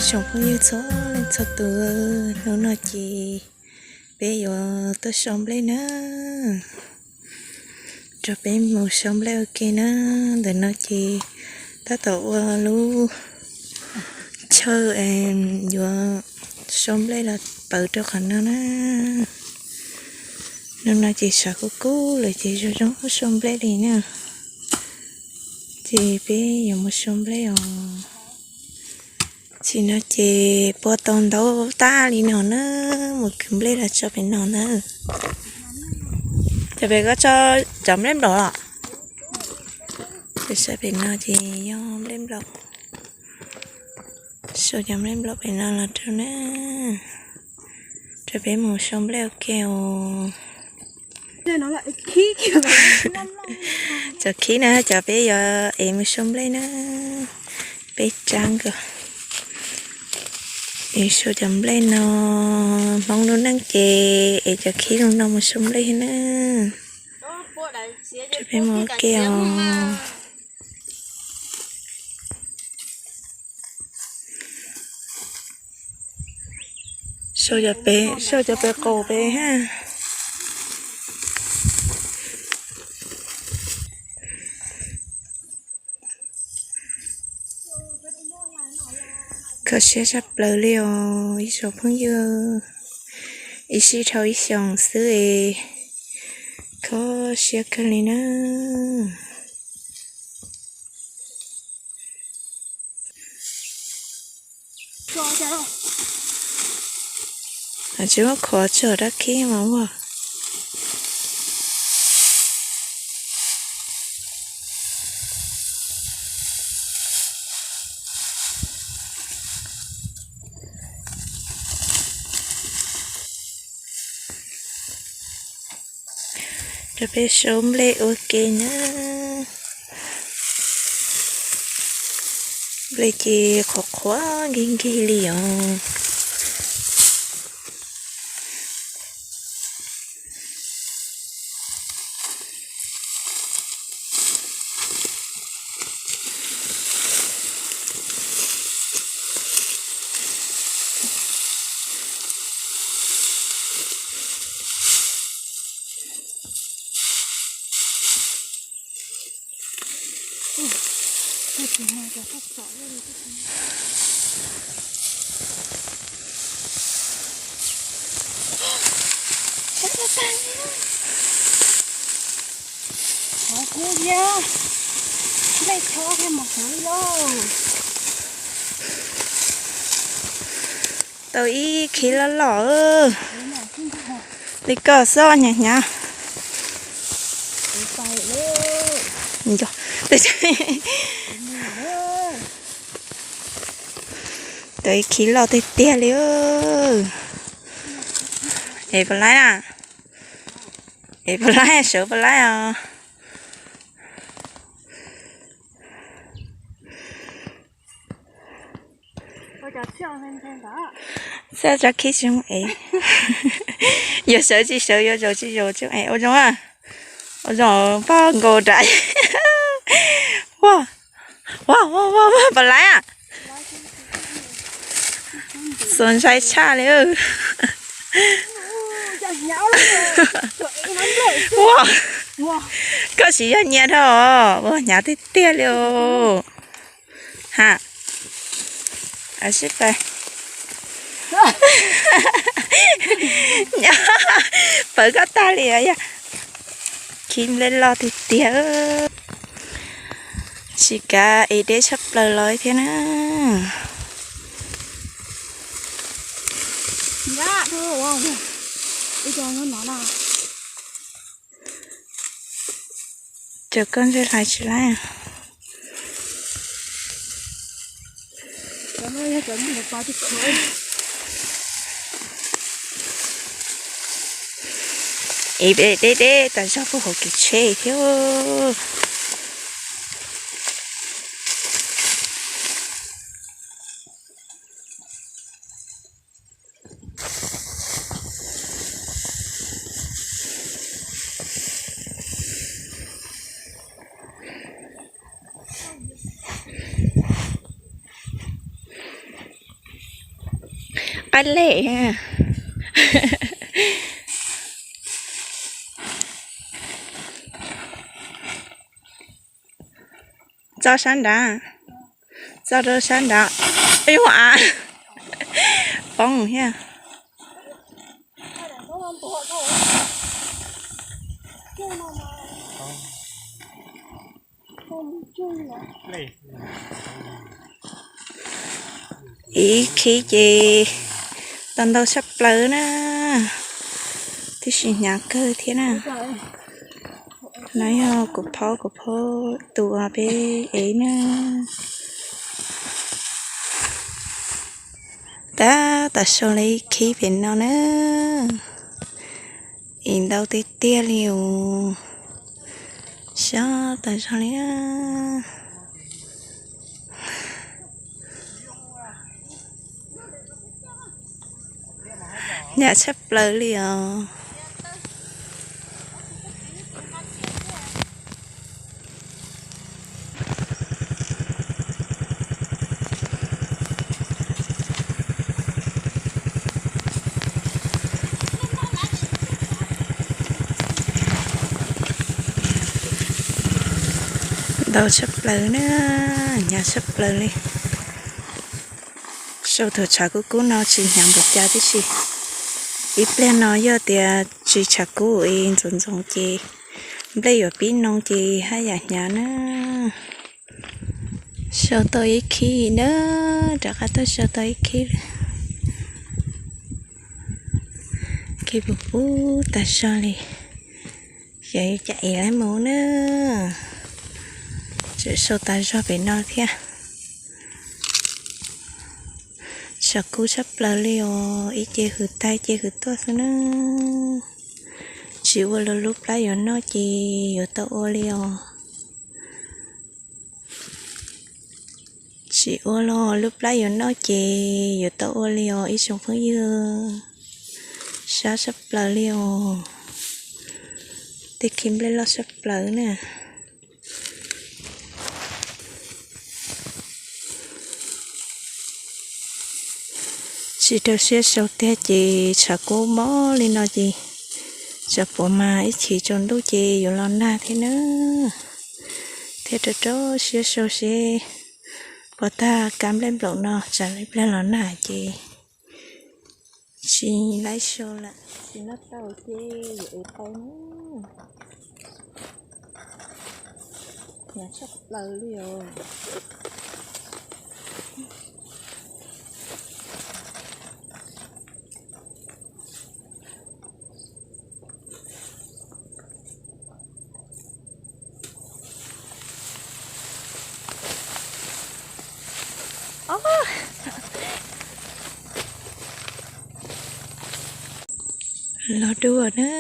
Tsoom phooj ywg txhua leej txhua tus, hnub no ces peb yuav tuaj sau nplej na. Rau peb mus sau nplej ua ke na. Ntawm no ces tab tom ua lub chaw yuav sau nplej los pawv rau qhov no na. Hnub no ces sawv kub kub lawm ces zoo zoo sau nplej li na. Ces peb yuav mus sau nplej os. Tam sim no ces puas tau ntau tag li no na, mus kwv nplej los tso pem no na. Ces pem koj tso cov nplej nplaum los? Pem saib pem no ces yog nplej nplaum. Sau cov nplej nplaum pem no los rau na. Rau peb mus sau nplej ua ke os. Cov khib na, cov peb yuav ev mus sau nplej na. Peb tsab nkaus. Ev sau cov nplej no, Hmoob lub neej ces ev cov khib zoo no mus sau nplej na. Rau peb mus ua ke os. Sau cov pem, sau cov pem qaum pem ha. Kho siab tshaj plaws li os ib tsoom phooj ywg, ib sij dhau ib xyoos xwb es kho siab kawg li na. Tsis muab khuav tso dab khib mas ua. Rau peb sau nplej ua ke na. Nplej ces qhuav qhuav nkig nkig li os. Qhov kub thiab, nplej chob thiab mas heev li lauj. Tau ib khib loj loj li koj xwb hnyav hnyav. Tau ib khib loj tiag tiag li. Es puas laib na? Es puas laib, sawv puas laib os? Txaj tso khib tsis zoo es. Yuav sawv tsis sawv, yuav zaum tsis zaum tsis zoo es ua zoo a. Ua zoo pog nkaus nram. Ua, ua, ua, ua, puas laib a? Xuas ntshai tshaj li. Ua, koj tsis yog nyias dhau os, ua hnyav tiag tiag li os. Ha, a sib pais. Nyob pawv koj tag li os yog. Khib nplej loj tiag tiag. Tsis kav es deb tshaj plaws los thiab na. Cov koj ntsej hlais tsis laib. Es deb deb tas zog puag hauv kev tsheb thiab. qaib lej. Tso sab nrad, tso rau sab nrad. Ib a, poob thiab. Ib khib ces tau ntau tshaj plaws na, tib si hnyav kawg thiab na. No yog kuv phob, kuv phob tus peb ev na. Tab tom sau li ib khib pem no na, ev ntau tiag tiag li os, sab tas zog li. Hnyav tshaj plaws li os. Ntau tshaj plaws na, hnyav tshaj plaws li. Sau thaum tshav kub kub no tsis hnyav npaum cas tib si. Ib pliag no yog tias tsis tshav kub es ntxoov ntxoov ces nplej yuav pib noo ces haj yam hnyav na. Sau tau ib khib na, rov qab tuaj sau tau ib khib lawm. Khib puv puv tas zog li. Xyov cas ev lawm mus na. Tseem sau tas zog pem no thiab. Tshav kub tshaj plaws li os, ib ce hws tag ib ce hws tuaj xwb na. Tsis ua los lub plab yuav noj ces yuav tau ua li os. Tsis ua los lub plab yuav noj ces yuav tau ua li os ib tsoom phooj ywg. Sab tshaj plaws li os. Tej khib nplej loj tshaj plaws na. Tsis rau siab sau tiag ces tshav kub mob li no ces tsam puas mas ib chim tsaus ntuj ces yuav los nag thiab na. Thiaj rau rau siab sau seb puas tag kab nplej nplaum no tsam lawv pliag los nag ces tsis laib sau lawm, tsis noj tau ces yuav ev tau na. Hnyav tshaj plaws li os. Los dua na,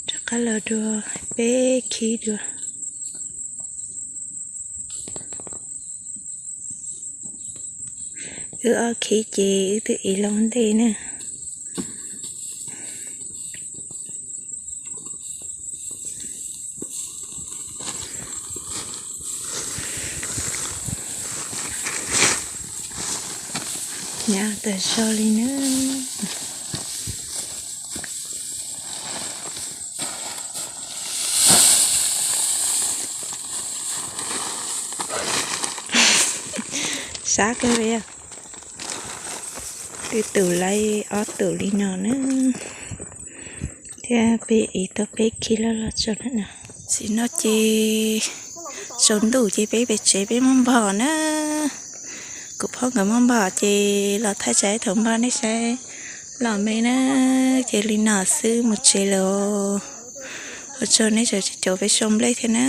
rov qab los dua peb khib dua. Wb ob khib ces wb twb ev los ntej na. Hnyav tas zog li na. Sab kawg li. Twb tus laib ob tus li no na, thiab peb ev tau peb khib loj loj tso na. Tam sim no ces tsaus ntuj ces peb pem tsev peb muab npog na. Kuv phob nkawd muab npog ces los thaij tsa ib thaum npog nej saib los me na. Ces li no xwb mus tsev lawm. Ua tsaug nej sawv daws caum peb sau nplej thiab na.